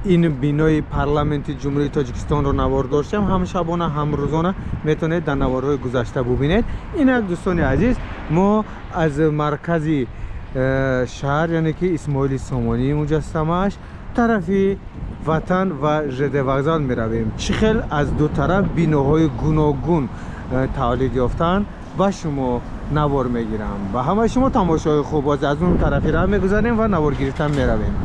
Ин бинои парламенти Ҷумҳурии Тоҷикистонро навор доштем, ҳам шабона, ҳам рӯзона метавонед дар наворҳои гузашта бубинед. Инак, дӯстони азиз, мо аз маркази шаҳр, яъне ки Исмоили Сомонӣ муҷассамааш, тарафи Ватан ва ЖД вокзал меравем. Чӣ хел аз ду тараф биноҳои гуногун тавлид ёфтанд, ба шумо навор мегирам. Ба ҳамаи шумо тамошои хуб. Боз аз он тарафи раҳ мегузарем ва навор гирифтан меравем.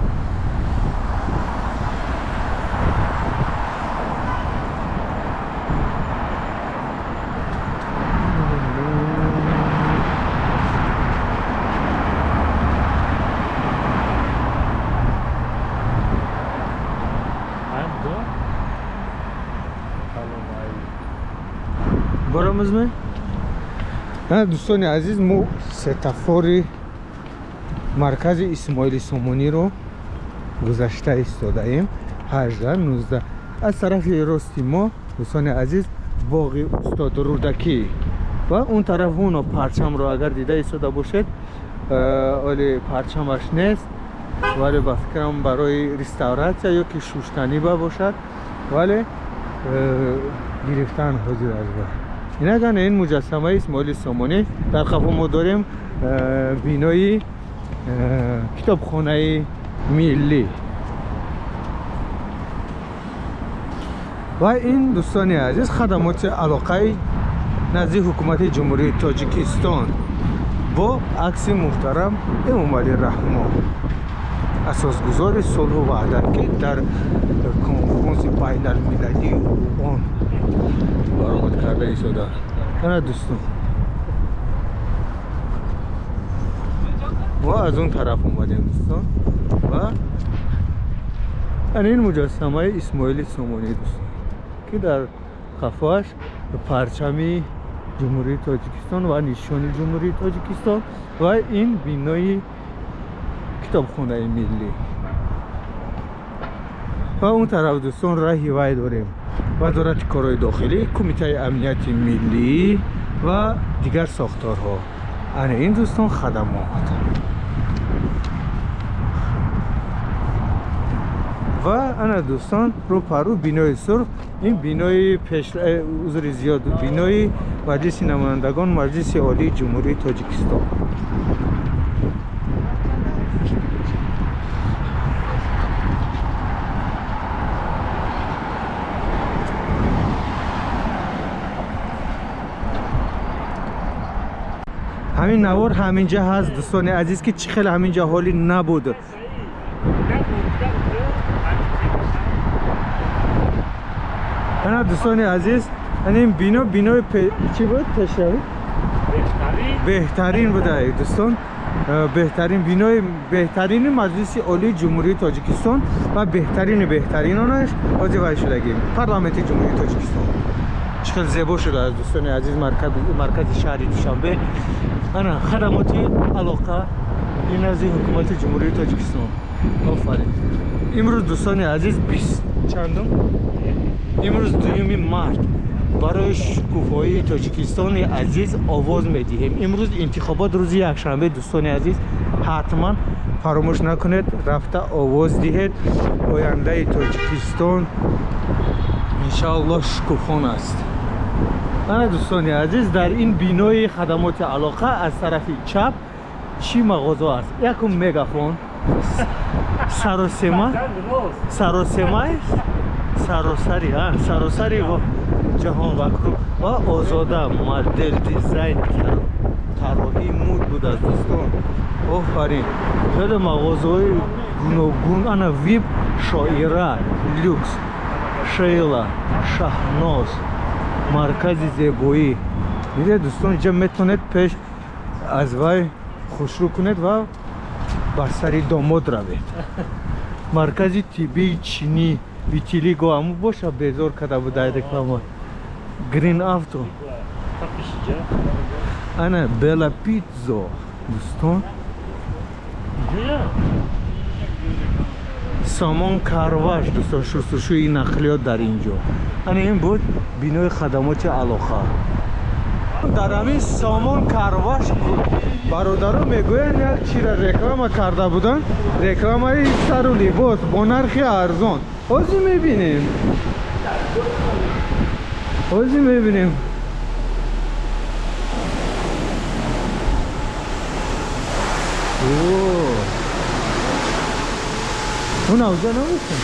Борамизми? Дӯстони азиз, мо светофори маркази Исмоили Сомониро гузашта истодаем. 18, 19. Аз тарафи рости мо, дӯстони азиз, боғи устод Рӯдакӣ ва он тараф оно парчамро агар дида истода бошед, оле парчамаш нест, вале ба фикрам барои реставратсия ё ки шуштанӣ ба бошад, вале гирифтан ҳозир аз ба. Инак, ана ин муҷассамаи Исмоили Сомонӣ. Дар қафо мо дорем бинои китобхонаи миллӣ. Ва ин, дӯстони азиз, хадамоти алоқаи назди ҳукумати Ҷумҳурии Тоҷикистон бо акси муҳтарам Эмомалӣ Раҳмон, асосгузори сулҳу ваҳдат, ки дар конфронси байналмилалии ООН баромад карда истода. Ана, дӯстон, мо аз он тараф омадем, дӯстон, ва ана ин муҷассамаи Исмоили Сомонӣ, дӯстон, ки дар қафоаш парчами Ҷумҳурии Тоҷикистон ва нишони Ҷумҳурии Тоҷикистон ва ин бинои китобхонаи миллӣ. Ва он тараф, дӯстон, раҳи вай дорем: Вазорати корҳои дохилӣ, Кумитаи амнияти миллӣ ва дигар сохторҳо. Ана ин, дӯстон, хадамот. Ва ана, дӯстон, рӯпарӯ бинои сурх, ин бинои пеш, узри зиёд, бинои Маҷлиси намояндагон, Маҷлиси Олии Ҷумҳурии Тоҷикистон. Ҳамин навор ҳаминҷа ҳаст, дӯстони азиз, ки чӣ хеле ҳаминҷа ҳолӣ набуд. Ана, дӯстони азиз, ана ин бино, бинои чӣ буд, пешравӣ, беҳтарин буда, дӯстон, беҳтарин бинои, беҳтарини Маҷлиси Олии Ҷумҳурии Тоҷикистон ва беҳтарини беҳтаринонаш ҳозир вай шудагӣ парламенти Ҷумҳурии Тоҷикистон. Чӣ хел зебо шудааст, дӯстони азиз, маркази шаҳри Душанбе. Ана хадамоти алоқа ин назди ҳукумати Ҷумҳурии Тоҷикистон. Офарин. Имрӯз, дӯстони азиз, бист чандум? Имрӯз 2 март. Барои шукуфоии Тоҷикистони азиз овоз медиҳем. Имрӯз интихобот, рӯзи якшанбе. Дӯстони азиз, ҳатман фаромӯш накунед, рафта овоз диҳед. Ояндаи Тоҷикистон иншааллоҳ шукуфон аст. Ана, дӯстони азиз, дар ин бинои хадамоти алоқа аз тарафи чап чӣ мағоза аст? Якум Мегафон, Саросема, Саросема, саросари саросари ҷаҳон ва Озода, модел дизайн, тарроҳии муд будааст, дӯстон. Офарин, хеле мағозаҳои гуногун. Ана Вип, Шоира, Люкс, Шейла, Шаҳноз, маркази зебоӣ. Дидед, дӯстон, инҷа метавонед пеш аз вай хушрӯ кунед ва бар сари домод равед. Маркази тиббии чинӣ, витилиго ҳаму боша, безор карда буд дар реклама. Грин Авто, ана Бела Пиццо, дӯстон, Сомон Карваш, дӯстон, шустушӯи нақлиёт дар ин ҷо. Ана ин буд бинои хадамоти алоқа. Дар ҳамин сомон карваш бародаро мегӯянд як чира реклама карда буданд, рекламаи сару либос бо нархи арзон. Ҳозир мебинем, ҳозир мебинем. Он авза набошад?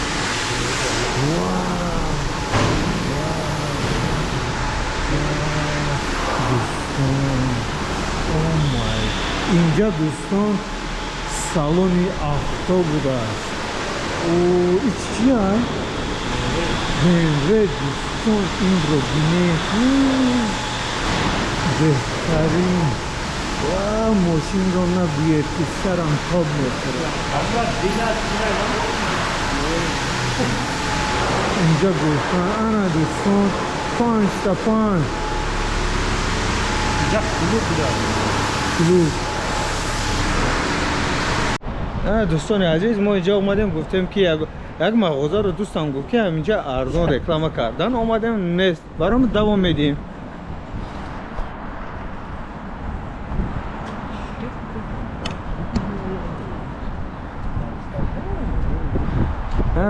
Инҷа дӯстон салони авто будааст. Ич чия? BMW дӯстон, инро бинед, беҳтарин. Ва мошинро нагӯед ки сарам тоб мехӯрад. Инҷа гуфтан ана дӯстон 5 та 5. Инҷа клуб будааст. Клуб. Дӯстони азиз, мо инҷа омадем, гуфтем ки як мағозаро дӯстам гуфт ки ҳаминҷа арзон реклама кардан, омадем, нест. Баром давом медиҳем.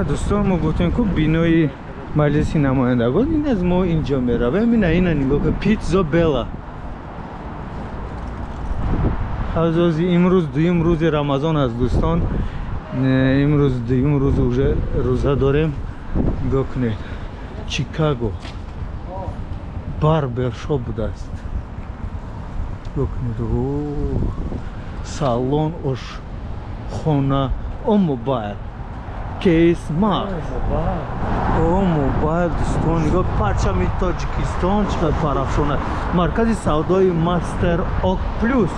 Дӯстон, мо гуфтем ку бинои маҷлиси намояндагон ин аз мо инҷо меравем. Ина ина нигоҳ кун, Пиццо Белла. Аз имрӯз дуюм рӯзи Рамазон аст дӯстон. Имрӯз дуюм рӯз уже рӯза дорем. Нигоҳ кунед, Чикаго барбершоп будааст. Нигоҳ кунед, салон, ошхона, о мобайл, кейс март, о мобайл. Дӯстон, нигоҳ, парчами Тоҷикистон чӣ қадр парафшона. Маркази савдои Мастер Ок Плюс.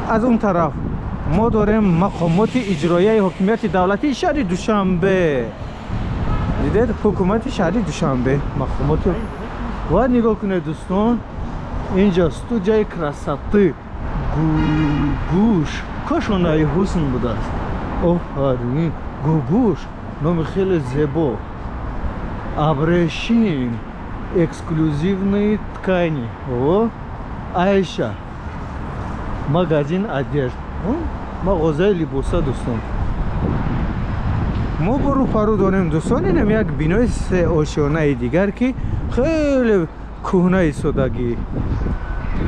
Аз он тараф мо дорем мақомоти иҷроияи ҳокимияти давлатии шаҳри Душанбе. Дидед, ҳукумати шаҳри Душанбе, мақомоти. Ва нигоҳ кунед дӯстон, инҷо студияи красоты Гугуш, кошонаи ҳусн будааст. Офарин, Гугуш, номи хеле зебо. Абрешим, эксклюзивные ткани. О, Айша, магазин одежд, мағозаи либоса. Дӯстон, мо бо рӯпарӯ дорем дӯстон, инам як бинои сеошёнаи дигар ки хеле кӯҳна истодагӣ,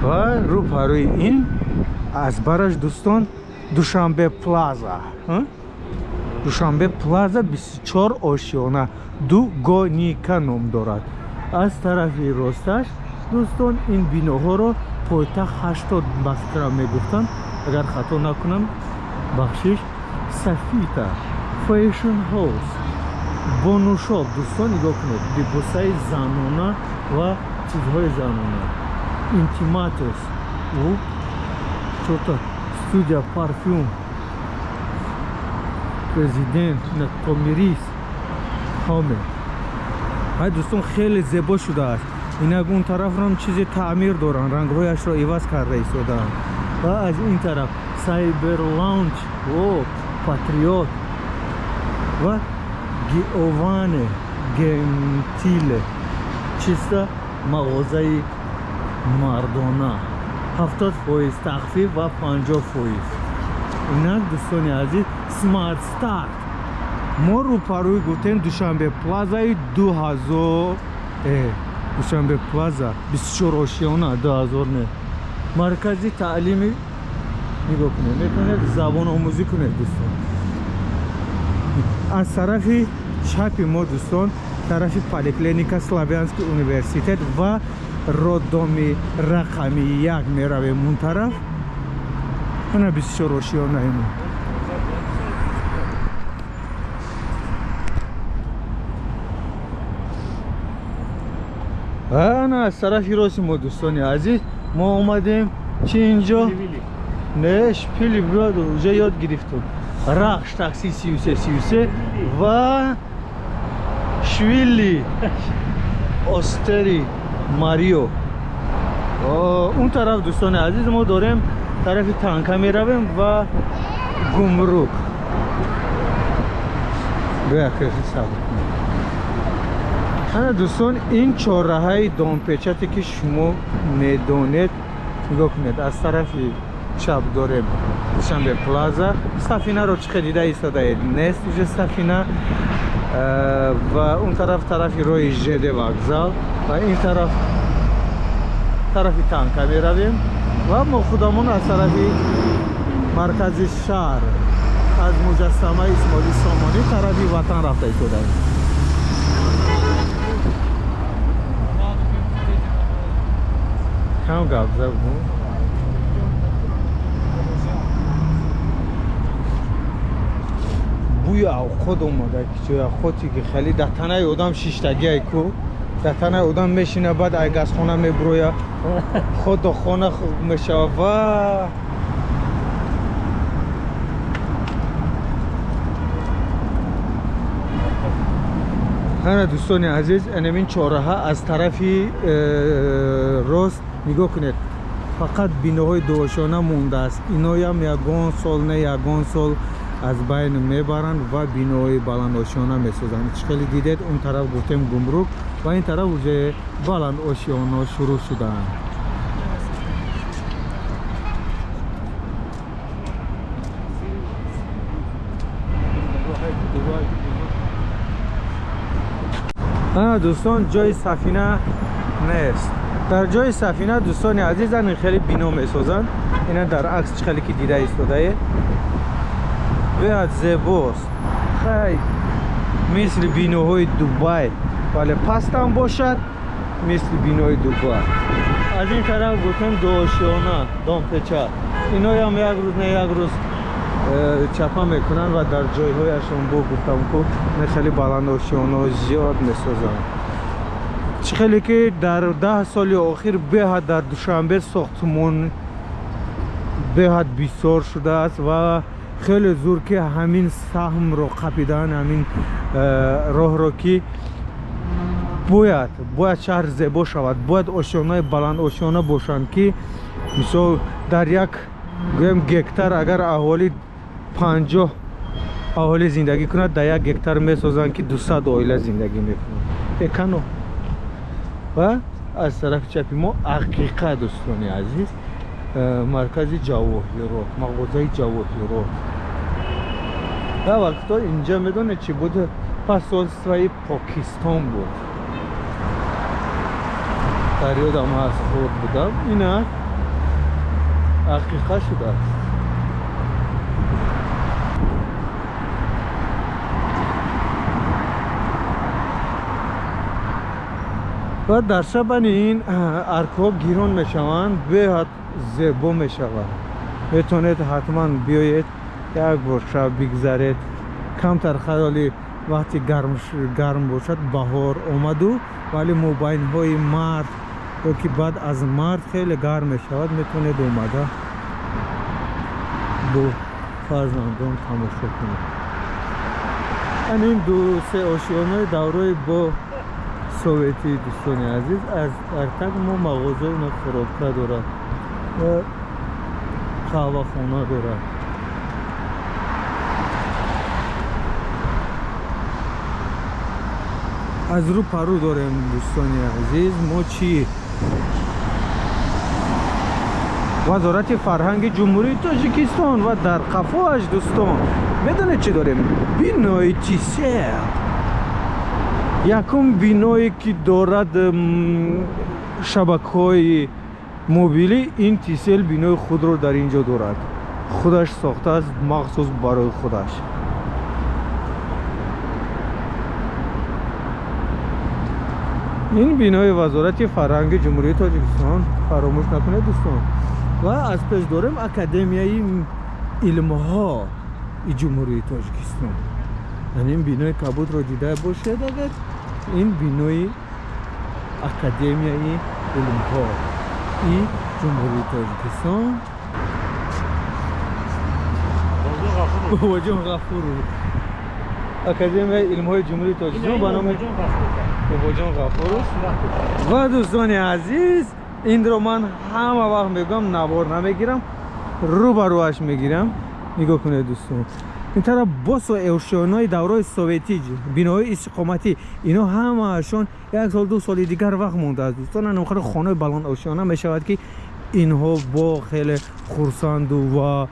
ва рӯпарӯи ин аз бараш дӯстон Душанбе Плаза. Душанбе Плаза 24 ошёна, дугоника ном дорад. Аз тарафи росташ дӯстон ин биноҳоро пойтахт 80 ба фикрам мегуфтанд, агар хато накунам, бахшиш. Сафита Fashion House, Бонушоп. Дӯстон, нигоҳ кунед, либосаи занона ва чизҳои занона. Интиматос, чота студия парфюм Президент на Томирис Хоме. Ай дӯстон, хеле зебо шудааст. Инак он тарафрам чизе таъмир доранд, рангҳояшро иваз карда истодаанд. Ва аз ин тараф Сайбер Лаунч, о Патриот ва Гиоване Гентиле, чиста мағозаи мардона, 70% тахфиф ва 50%. Инак дӯстони азиз, Смарт Старт. Мо рӯпарӯи гуфтем Душанбе Плазаи 2000, Душанбе Плаза 24 ошёна 2000 не. Маркази таълими, нигоҳ кунед, метавонед забономӯзӣ кунед дӯстон. Аз тарафи чапи мо дӯстон, тарафи поликлиника, Славянский университет ва роддоми рақами 1 меравем он тараф. Ана 24 ошёнаи мо. Ана аз тарафи рости мо дӯстони азиз, мо омадем чи инҷо? Не, шпили брат, уже ёд гирифтум. Рахш такси 33 33 ва Швили Остери Марио. Он тараф дӯстони азиз мо дорем тарафи танка меравем ва гумрук. Бия, сабр кунед. Ана дӯстон, ин чорраҳаи Домпечате ки шумо медонед, нигоҳ кунед, аз тарафи чап дорем Душанбе Плаза. Сафинаро чӣ хел дида истодаед? Нест уже сафина. Ва он тараф тарафи роҳи ЖД вокзал ва ин тараф тарафи танка меравем ва мо худамон аз тарафи маркази шаҳр аз муҷассамаи Исмоили Сомонӣ тарафи ватан рафта истодаем. Кам гап зад. Бӯи авқот омада, ки ҷои авқоте ки хеле дар танаи одам шиштагиай ку, дар танаи одам мешина, баъд ай газхона мебуроя, худо хона мешава. Ва ҳана дӯстони азиз, анамин чораҳа аз тарафи рост нигоҳ кунед, фақат биноҳои дуошона мондааст. Иноям ягон сол не ягон сол аз байн мебаранд ва биноҳои баландошёна месозанд. Чӣ хеле дидед, он тараф гуфтем гумрук ва ин тараф уже баландошёно шурӯъ шудаанд. Ана дӯстон, ҷои сафина нест. Дар ҷои сафина дӯстони азиз ани хеле бино месозанд. Ина дар акс чӣ хеле ки дида истодае, беҳад зебост. Хай мисли биноҳои Дубай, вале пастам бошад мисли бинои Дубай. Аз ин тараф гуфтем дуошёна Домпеча. Иноям як рӯз не як рӯз чапа мекунанд ва дар ҷойҳояшон бо гуфтам ку не хеле баландошёно зиёд месозанд. Чӣ хеле ки дар 10 соли охир беҳад дар Душанбе сохтмон беҳад бисёр шудааст ва хеле зур ки ҳамин саҳмро қапидан, ҳамин роҳро ки бояд шаҳр зебо шавад, бояд ошёнаи баландошёна бошанд ки мисол дар як гӯем гектар агар аҳолӣ 50 аҳолӣ зиндагӣ кунад, дар як гектар месозанд ки 200 оила зиндагӣ мекунанд. Экано. Ва аз тарафи чапи мо ҳақиқа дӯстони азиз, маркази ҷавоҳирот, мағозаи ҷавоҳирот. Дар вақтҳо инҷа медонед чӣ буд? Посольствои Покистон буд. Дар ёдам ҳаст, хурд будам. Ина ҳақиқа шудааст. Ва дар шабани ин аркҳо гирон мешаванд, беҳад зебо мешаванд. Метавонед ҳатман биёед, як бор шаб бигзаред. Камтар хаёли вақти гарм бошад, баҳор омаду, вале мобайнҳои март ё ки баъд аз март хеле гарм мешавад, метавонед омада бо фарзандон тамошо кунед. Ин ду се ошёнаи давраи бо советӣ дӯстони азиз, аз артак мо мағозаи на хӯрокка дорад ва қаҳвахона дорад. Аз рӯ пару дорем дӯстони азиз мо чӣ? Вазорати фарҳанги Ҷумҳурии Тоҷикистон ва дар қафоаш дӯстон медонед чӣ дорем? Бинои Тисел. Якум биное ки дорад шабакаҳои мобилӣ, ин Тисел бинои худро дар ин ҷо дорад. Худаш сохтааст махсус барои худаш. Ин бинои Вазорати фарҳанги Ҷумҳурии Тоҷикистон, фаромӯш накунед дӯстон. Ва аз пеш дорем Академияи илмҳои Ҷумҳурии Тоҷикистон. Ин бинои кабудро дида бошед агар, ин бинои Академияи илмҳои Ҷумҳурии Тоҷикистон. Бобоҷон Ғафуров. Академияи илмҳои Ҷумҳурии Тоҷикистон ба номи Бобоҷон Ғафуров. Ва дӯстони азиз, инро ман ҳама вақт мегӯям, навор намегирам, рӯ ба рӯаш мегирам. Нигоҳ кунед дӯстон, Ин тараф боз ошёнаи давраи советӣ, биноҳои истиқоматӣ, ино ҳамаашон як сол ду соли дигар вақт мондааст дӯстон. Ана хонаи баланд ошёна мешавад, ки инҳо бо хеле хурсанду ва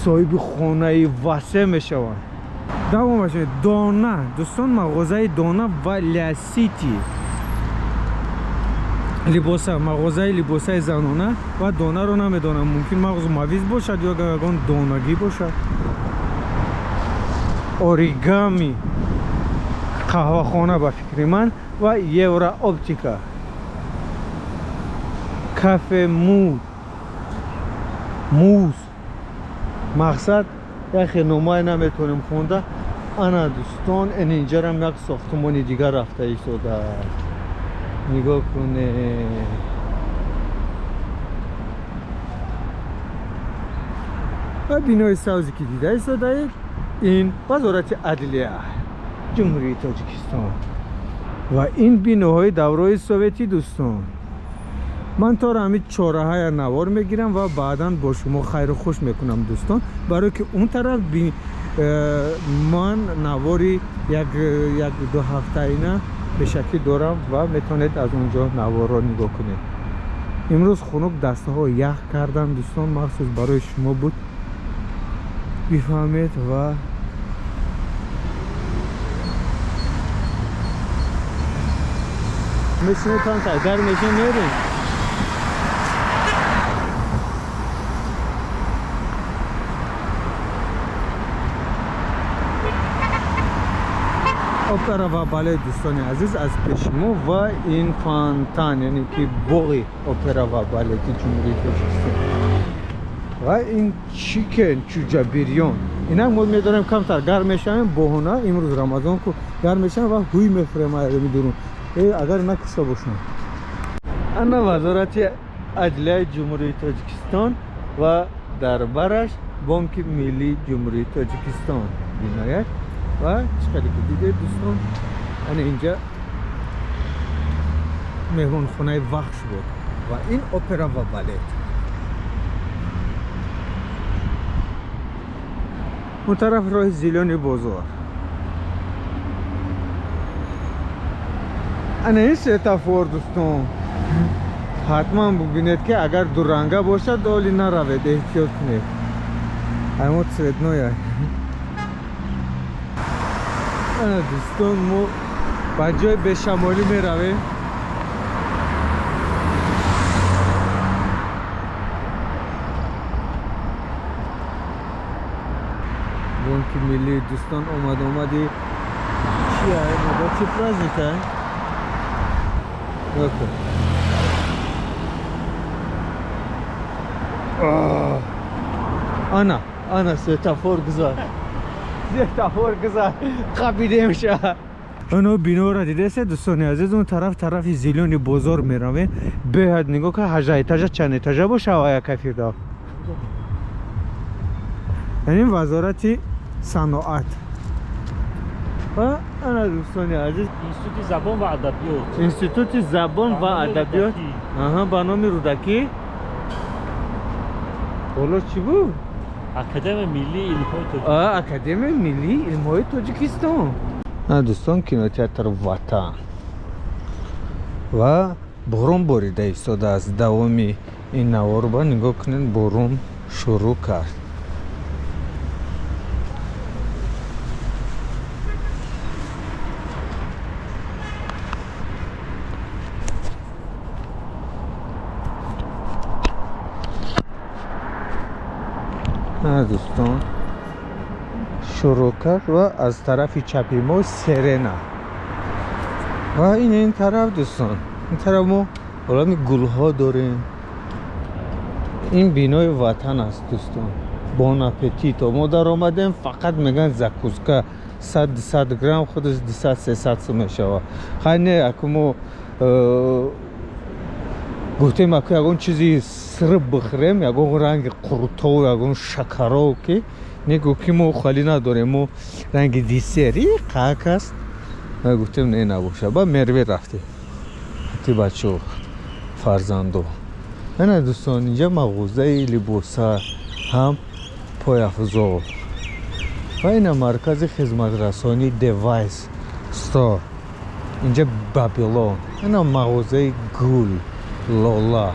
соҳиби хонаи васеъ мешаванд. Давом бошед. Дона дӯстон, мағозаи Дона ва Лясити либоса, мағозаи либосаи занона ва донаро намедонам, мумкин мағзу мавиз бошад ё ягон донагӣ бошад. Оригами қаҳвахона ба фикри ман ва Еврооптика, кафе муз, мақсад яхе номае наметонем хонда. Ана дӯстон, ин инҷарам як сохтумони дигар рафта истодааст, нигоҳ кунед. Ва бинои савзе ки дида истодаед, ин Вазорати адлия Ҷумҳурии Тоҷикистон ва ин биноҳои давраи советӣ дӯстон. Ман тора ҳамин чораҳая навор мегирам ва баъдан бо шумо хайру хуш мекунам дӯстон, барое ки он тараф ман навори як ду ҳафтаина пешакӣ дорам ва метавонед аз он ҷо наворро нигоҳ кунед. Имрӯз хунук, дастаҳо ях кардан дӯстон, махсус барои шумо буд, бифаҳмед. Ва мешинед дар мешин мерем. Опера ва балет дӯстони азиз аз пеши мо ва ин фонтан, яъне ки боғи опера ва балети Ҷумҳурии Тоҷикистон ва ин чикен чӯҷа бирён. Инак мо медонем камтар гарм мешавем, боҳона имрӯз Рамазон ку гарм мешавем ва ҳуй мехӯрем айрами дурун, агар накушта бошам. Ана Вазорати адлияи Ҷумҳурии Тоҷикистон ва дар бараш Бонки Миллии Ҷумҳурии Тоҷикистон бинояш. Ва чӣ қадр ки дидед дӯстон, ана инҷа меҳмонхонаи Вахш буд ва ин опера ва балет. Он тараф роҳи Зелёни бозор. Ана ин светофор дӯстон, ҳатман бубинед ки агар дуранга бошад оли наравед, эҳтиёт кунед. Аймо цветноя. Ана дӯстон, мо ба ҷои бешамолӣ меравем. Бонки Миллии дӯстон омад, омади чи ай? Чи праздник ай? Ана ана светофор гузар, светофор гузар, қапидем ша. Оно биноро дидесе дӯстони азиз, он тараф тарафи Зелёни бозор меравем. Беҳад нигоҳ ка, ҳажда этажа чанд этажа боша ая кафирда. Яъне Вазорати саноат. Ва ана дӯстони азиз, Институти забон ва адабиёт. Институти забон ва адабиёт. Аҳа, ба номи Рӯдакӣ. Боло чӣ буд? Академияи миллии илмҳои Тоҷикистон. Академияи миллии илмҳои Тоҷикистон. Дӯстон, кинотеатр Ватан ва борон борида истодааст. Давоми ин навор ба нигоҳ кунед, борон шурӯъ кард. Дӯстон, шурӯъ кард ва аз тарафи чапи мо Серена ва ин тараф дӯстон, ин тараф мо олами гулҳо дорем. Ин бинои Ватан аст дӯстон. Бон аппетито. Мо даромадем, фақат мегӯянд закуска 100 грамм худаш 200-300 сум мешавад. Хай не, аку мо гуфтем аку ягон чизи сирб бихӯрем, ягон ранги қурутов, ягон шакаров, ки негӯ ки мо холӣ надорем, мо ранги десери қак аст. Гуфтем не, набошад. Ба Мерве рафтем ти бачо фарзандо. Ана дӯстон, инҷа мағозаи либоса ҳам Пойафзол ва ина маркази хизматрасонии Девайс Стор. Инҷа Бабилон, ина мағозаи гул лола.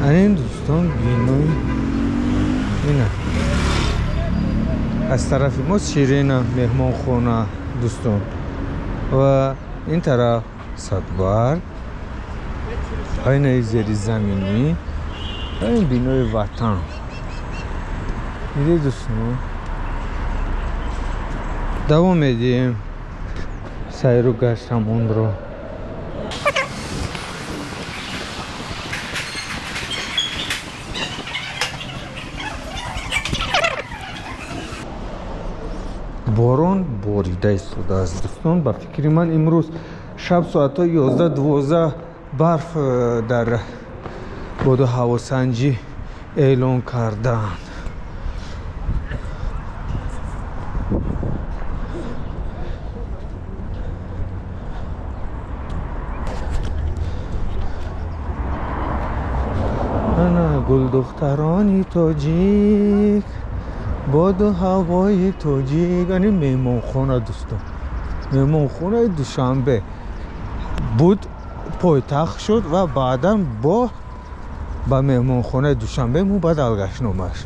Ана ин дӯстон бинои ина аз тарафи мо Сирена меҳмонхона дӯстон ва ин тараф Садбарг, айнаи зеризаминӣ ва ин бинои Ватан. Дидед дӯстон, давом медиҳем сайру гаштамонро. Борон борида истодааст дӯстон. Ба фикри ман имрӯз шаб соатҳои 11-12 барф дар боду ҳавосанҷӣ эълон карданд. Ана гулдухтарони тоҷик, боду ҳавои тоҷик. Ани меҳмонхона дӯстон, меҳмонхонаи Душанбе буд, пойтахт шуд ва баъдан бо ба меҳмонхонаи Душанбе мубаддал гашт номаш.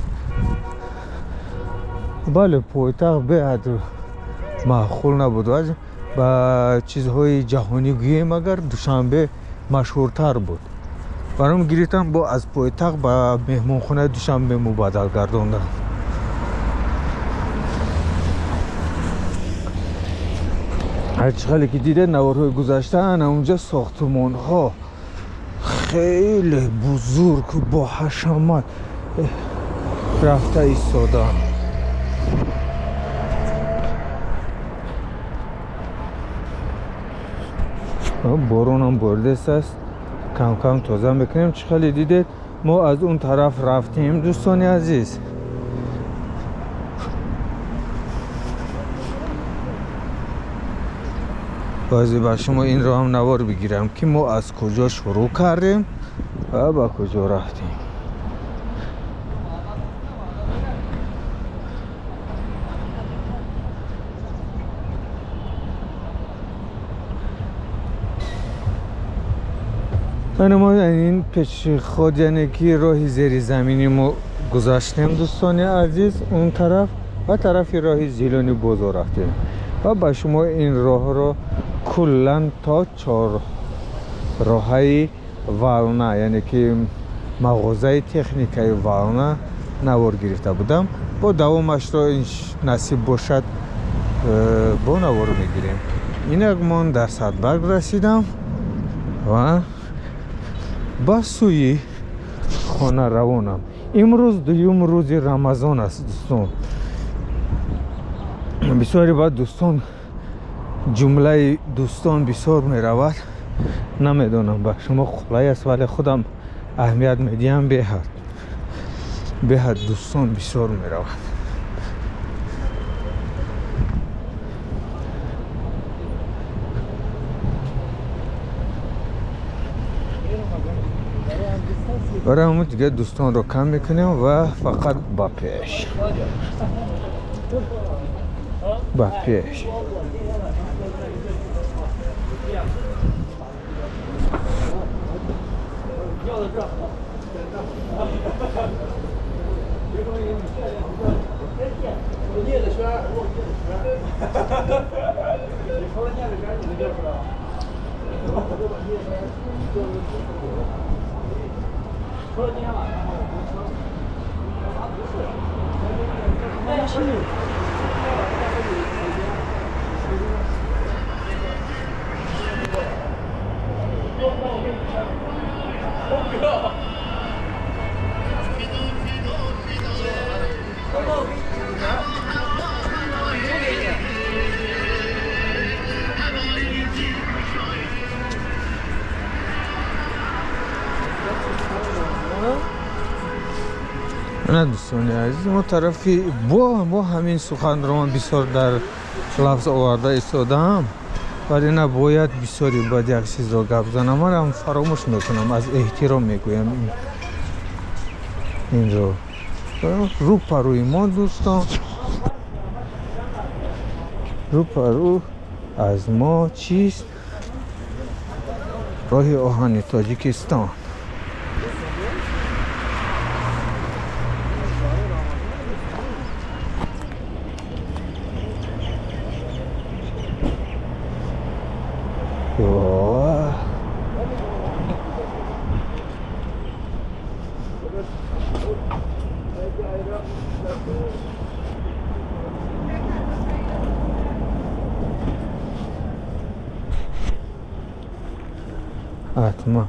Бале, пойтахт беҳад маъқул набуд, ба чизҳои ҷаҳонӣ гӯем агар Душанбе машҳуртар буд. Баром гирифтам бо аз пойтахт ба меҳмонхонаи Душанбе мубаддал гардонданд. Ҳарчи хеле ки дидед наворҳои гузашта, ана унҷа сохтмонҳо хеле бузург бо ҳашамат рафта истоданд. Боронам боридааст, кам-кам тоза мекунем. Чӣ хеле дидед мо аз он тараф рафтем дӯстони азиз. Баъзе ба шумо инро ҳам навор бигирам ки мо аз куҷо шурӯъ кардем ва ба куҷо рафтем. Ана мо ин пеши худ, яъне ки роҳи зеризаминӣ мо гузаштем дӯстони азиз, он тараф ва тарафи роҳи Зилони бозор рафтем ва ба шумо ин роҳро куллан то чорроҳаи Вална, яъне ки мағозаи техникаи Вална навор гирифта будам. Бо давомашро насиб бошад бо навор мегирем. Инак мон дар Садбарг расидам ва ба сӯи хона равонам. Имрӯз дуюм рӯзи Рамазон аст дӯстон. Бисёре баъд дӯстон ҷумлаи дӯстон бисёр меравад, намедонам ба шумо қулай аст, вале худам аҳамият медиҳам. Беҳад дӯстон бисёр меравад. Барои ҳамон дигар дӯстонро кам мекунем ва фақат ба пеш, ба пеш. На дӯстони азиз, мо тарафи бо ҳамин суханро ман бисёр дар лафз оварда истодаам, вале на бояд бисёре бояд як чизро гап занам. Манам фаромӯш мекунам, аз эҳтиром мегӯям инро. Рӯпарӯи мо, дӯстон, рӯпарӯ аз мо чист? Роҳи оҳани Тоҷикистон. Во. Ҳатман.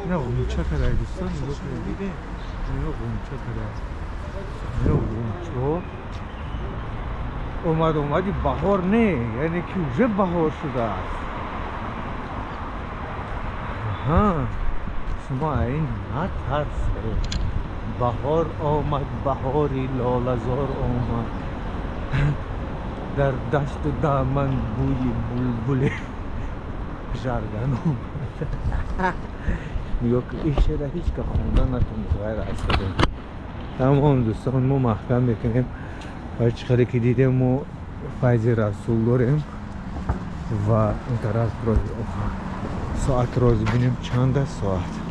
نه غنچه کرده دوستان، نگاه کنید. دیدین؟ نه غنچه کرده، نه غنچه اومد. اومدی بهار، نه، یعنی که уже بهار شده است. آها، شما این نترسه. بهار آمد، بهاری لاله‌زار آمد، در دشت و دامن بوی بلبل ژرگن اومد. نگاه کن، این شعر هیچ که خوندن نتونست غیر از خودم. تمام دوستان، ما محکم میکنیم و چقدر که دیدیم ما فیض رسول داریم و این طرف راه آهن. ساعت رو ببینیم چند است ساعت.